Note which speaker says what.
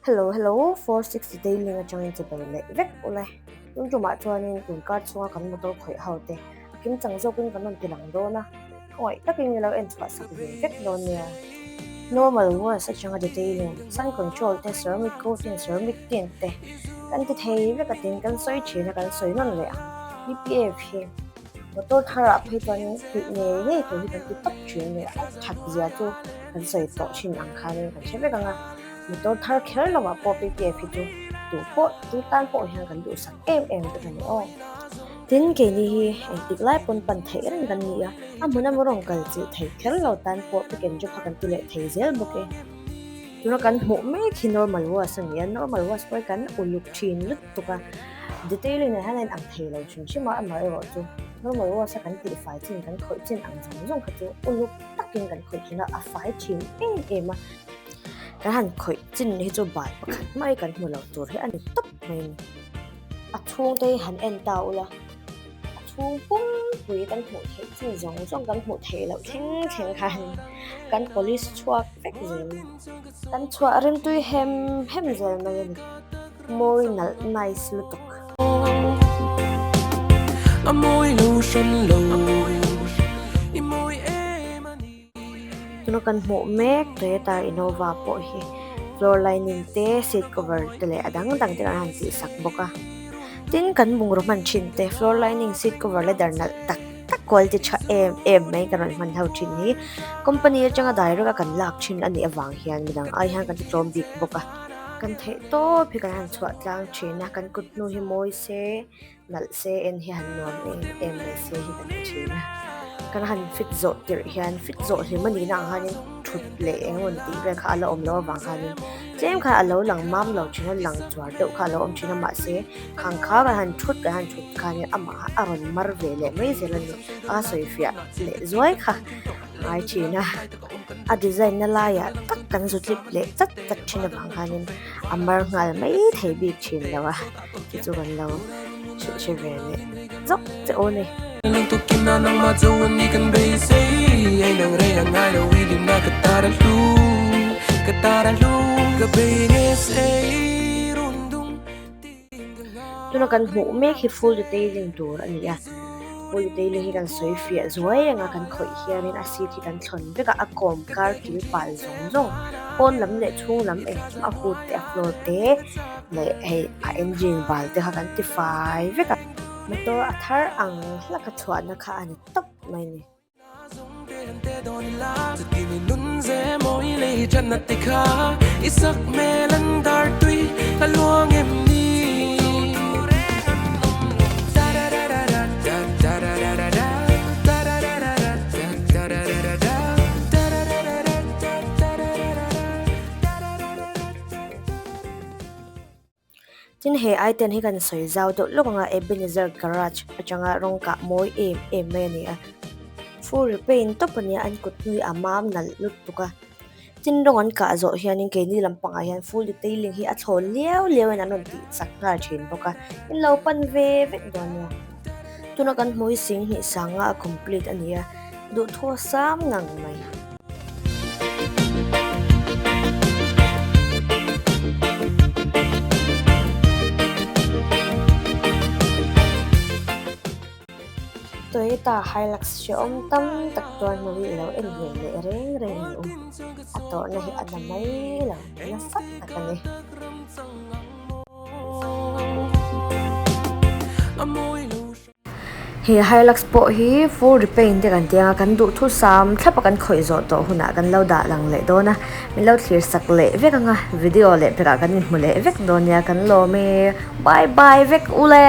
Speaker 1: Hello hello 460 daily atangin che ber leh vek ule tun tumah chuanin tun kar chhunga kan motor khawih ho te a kim chang zawkin kan rawn ti lang dawn a khawngaih takin ilo en chhuah sak ve vek dawn nia. Normal wash atanga detailing sun control te ceramic coating ceramic tint te kan ti thei vek a tin kan sawi thin a kan sawi nawn leh ang PPF hi. Motor tharah phei chuan tih ngei ngei tur hi kan ti tawp thin a ni. A that zia chu kan sawi tawh thin ang khanin kan hre vek ang a, motor thar kher lovah pawh PPF hi chu duh pawh chu tan pawh hian kan duhsak em em vek a ni aw. Tin, keini hi engtik lai pawn pan theih reng kan ni a, a hmun emaw rawn kal chilh thei kher lo tan pawh pick and drop kha kan ti leh thei zel bawk e. Tuna kan hmuh mek hi normal wash a ni a, normal wash pawh hi kan uluk thin lutuk a, detailing ah hian a inang thei lo hrim hrim a, amaherawhchu normal wash a kan tihfai chin kan khawih chin ang zawng zawng kha chu uluk takin kan khawih thin a, a fai thin em em a, kan han khawih chin hi chu bal pakhat mai kan hmu lo tur hi a ni tawp mai a ni. A chhungte hi han en ta ula. A chhung pumpui kan hmuh theih chin zawng zawng kan hmuh theih loh thleng thleng khan kan polish chhuak vek zel kan chhuah rimtui hem hem zel mai a ni mawi nalh nice lutuk.
Speaker 2: A mawi lo hran lo i mawi em a ni.
Speaker 1: Tuna kan hmuh mek Toyota Innova pawh hi floor lining te seat cover te leh a dang dang te kan han tih sak bawk a tin kan bungraw hman thin te floor lining seat cover leather nalh tak tak quality tha em em mai kan rawn hman ho thin hi company atanga direct a kan lak thin a nih avang hian midang ai hian kan ti tlawm bik bawk a kan theih tawp hi kan han chhuah tlang thin a kan kut hnu hi mawi se. Nalh se en hi han nuam em em mai se hi kan ti thin a, kan han fit zawh tirh hian fit zawh hlim a nihna ang khanin thut leh eng emaw tih vel kha a la awm loh avang khanin tlem khan a lo lang mam lo thin a, lang chuar deuh kha a lo awm thin a mahse khang kha kan han thut kan han thut khanin amah a rawn mar ve leh mai zel a ni a sawi fiah leh zuai kha ngai thin a, a design na laiah tak kan zu tlip leh chat chat thin avang khanin a mar nghal mai thei bik thin lo a. Chu chu kan lo hrilh hre ve leh zawk che aw ni. Tuna kan hmuh mek hi full detailing tur a ni a, full detailing hi kan sawi fiah zuai reng a kan khawih hianin a seat hi kan thlawn vek a, a kawm kar kil pal zawng zawng pawn lam leh chhung lam engkim a hood te a floor te. Leh hei a engine bal te kha kan ti fai vek a. Motor a thar ang hlak a chhuahna kha a ni tawp mai a ni. Tin he item hi kan sawi zau deuh lawk ang a Ebenezer garage atanga rawng kah mawi em em mai a ni a full repaint tawp a nia an kut hnui a mam nalh lutuk a tin rawng an kah zawh hianin keini lampangah hian full detailing hi a thlawn liau liau in an rawn tih chak nghal thin bawk a in lo pan ve vek dawn nia tuna kan hmuh hi singhnih sanga a complete a ni a duhthawh sang ngang mai. Toyota Hilux hrehawm tam tak chuan hmu hi ilo en ve leh reng reng ang u. A tawrhna hi a na mai lo, nasa tak a ni. He Hilux pawh hi full repaint te kan ti ang a, kan duhthusam thlap a kan khawih zawh tawh hunah kan lo dah lang leh dawn a, min lo thlir sak leh vek ang a, video leh pekah kan inhmu leh vek dawn nia kan lawm e, bye bye vek ule.